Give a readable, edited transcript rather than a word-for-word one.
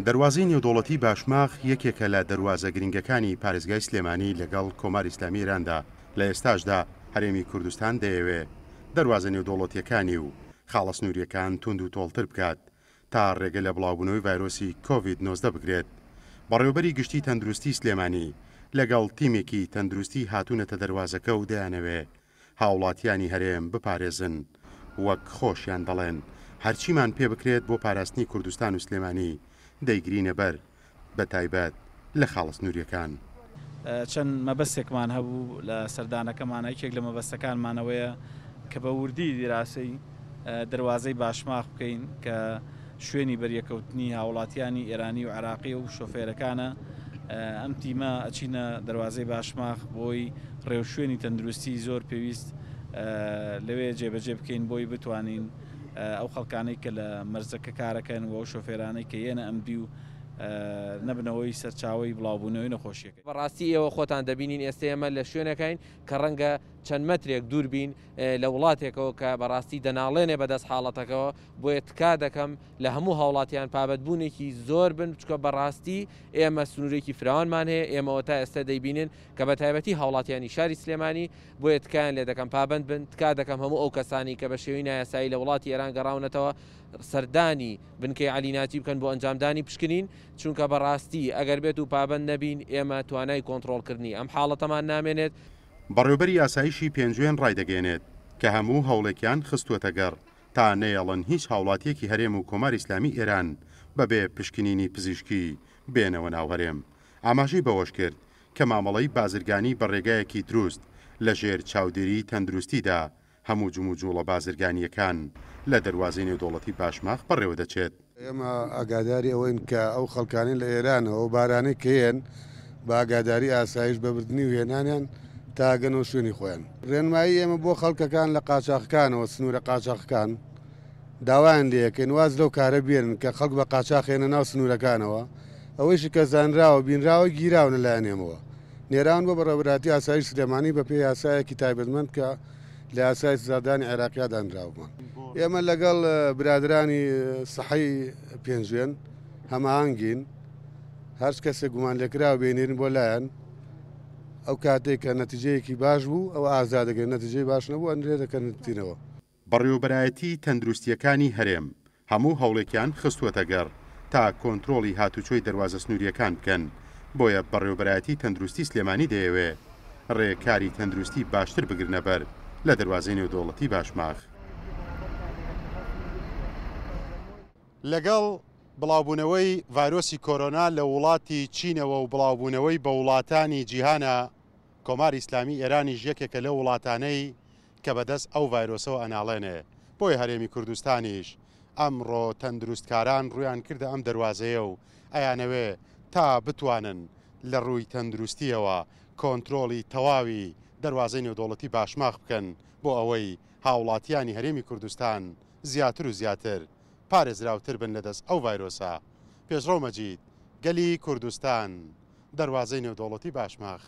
دەروازەی نێودەوڵەتی باشماخ یەکێکە لە دەروازە گرنگەکانی پارێزگای سلێمانی لەگەڵ کۆماری ئیسلامی ئێراندا، لە ئێستاشدا هەرێمی کوردستان دەیەوێ دەروازە نێودەوڵەتییەکانی و خاڵە سنوورییەکان توند و تۆڵتر بکات تا ڕێگە لە بڵاوبوونەوەی ڤایرۆسی کۆڤید 19 بگرێت. بەڕێوەبەری گشتی تەندروستی سلێمانی لەگەڵ تیمێکی تەندروستی هاتوونەتە دەروازەکە و دەیانەوێ هاوڵاتیانی هەرێم بپارێزن، وەک خۆشیان دەڵێن هەرچیمان پێ بکرێت بۆ پاراستنی کوردستان و سلێمانی دەیگرینە بەر، بەتایبەت لە خاڵە سنوورییەکان. چەند مەبەستێکمان هەبوو لە سەردانەکەمانا، یەکێک لە مەبەستەکانمان ئەوەیە کە بە وردی دیراسەی دەروازەی باشماخ بکەین کە شوێنی بەریەکەوتنی هاوڵاتیانی ئێرانی و عێراقی و شۆفێرەکانە، ئەم تیمە ئەچینە دەروازەی باشماخ بۆی ڕێوشوێنی تەندروستی زۆر پێویست لەوێ جێبەجێ بکەین بۆی بتوانین ئەو خەڵکانەی کە لە مەرزەکە کارەکەن و ئەو شۆفێرانەی کە یەنە ئەم دیو نەبنەوەی سەرچاوەی بڵاوبوونەوەی نەخۆشیەکە. بەڕاستی ئێوە خۆتان دەبینین ئێستە ئێمە لە شوێنێکین کە ڕەنگە چەند مەترێک دوور بین لە وڵاتێکەوە کە بەڕاستی دەناڵێنێ بەدەست حاڵەتەکەوە، بۆیە تکا دەکەم لە هەموو هاوڵاتیان پابەندبوونێکی زۆر بن، چونکە بەڕاستی ئێمە سنوورێکی فراوانمان هەیە، ئێمەوە تا ئێستا دەیبینن کە بە تایبەتی هاوڵاتیانی شاری سلێمانی، بۆیە تکایان لێ دەکەم پابەند بن، تکا دەکەم هەموو ئەو کەسانەی کە بە شێوەی نایاسایی لە وڵاتی ئێران گەڕاونەتەوە سەردانی بنکەی عەلی ناجی بکەن بۆ ئەنجامدانی پشکنین، چونکە بەڕاستی ئەگەر بێت و پابەند نەبین ئێمە توانای کۆنتڕۆڵکردنی ئەم حاڵەتەمان نامێنێت. بەڕێوبەری ئاسایشی پێنجوێن ڕایدەگەیەنێت کە هەموو هەوڵێکیان خستووەتە گەڕ تا نەیەڵن هیچ هاوڵاتییەکی هەرێم و کۆماری ئیسلامی ئێران بەبێ پشکنینی پزیشکی بێنەوە ناو هەرێم. ئاماژەی بەوەشکرد کە مامەڵەی بازرگانی بە ڕێگایەکی دروست لەژێر چاودێریی تەندروستیدا هەموو جموجوڵە بازرگانییەکان لە دەروازەی نێودەوڵەتی باشماخ بەڕێوەدەچێت. ئێمە ئاگاداری ئەوەین کە ئەو خەڵکانەی لە ئێرانەوە ئەو بارانەی کە یەن بە ئاگاداری ئاسایش بە بردنی و هێنانیان تا ئەگەنەوە شوێنی خۆیان. ڕێنمایی ئێمە بۆ خەڵکەکان لە قاچاخەکانەوە سنوورە قاچاخەکان داوایان لێ ئەکەین واز لەو کارە بێنن کە خەڵک بە قاچاخ ێنە ناو سنوورەکانەوە، ئەوەیشی کە زانراوە بینراوە گیراون لە لایەن ئێمەوە نێراون بۆ بەڕێوەبەرایەتی ئاسایش سلێمانی بە پێی یاسایەکی تایبەتمەند کە لە یاسای سزادانی عێراقیا دانراوە. ئێمە لەگەڵ برادرانی سەحەی پێنجوێن هەماهەنگین، هەرچ کەسێک گومانلێکراو بێنێرین بۆ لایەن، ئەو کاتێک کە نەتیجەیەکی باش بوو ئەوە ئازاد دەکرێت، نەتیجەی باش نەبوو ئەنرێتە کەرەنتینەوە. بەڕێوەبەرایەتی تەندروستییەکانی هەرێم هەموو هەوڵێکیان خستووەتە گەڕ تا کۆنترۆڵی هاتوچۆی دەروازە سنوورییەکان بکەن، بۆیە بەڕێوەبەرایەتی تەندروستی سلێمانی دەیەوێ رێکاری تەندروستی باشتر بگرنە بەر لە دەروازەی نێودەوڵەتی باشماخ. لەگەڵ بڵاوبوونەوەی ڤایرۆسی کۆرۆنا لە وڵاتی چینەوە و بڵاوبوونەوەی بە وڵاتانی جیهانا، کۆماری ئیسلامی ئێرانیش یەکێکە لەو وڵاتانەی کە بەدەست ئەو ڤایرۆسەوە ئەناڵێنێ، بۆیە هەرێمی کوردستانیش ئەمڕۆ تەندروستکاران ڕوویان کردە ئەم دەروازەیە و ئەیانەوێ تا بتوانن لە ڕووی تەندروستییەوە کۆنترۆڵی تەواوی دەروازەی نێودەوڵەتی باشماخ بکەن بۆ ئەوەی هاوڵاتیانی هەرێمی کوردستان زیاتر و زیاتر پارێزراوتر بن لەدەست ئەو ڤایرۆسە. پێشڕەو مەجید، گەلی کوردستان، دەروازەی نێودەوڵەتی باشماخ.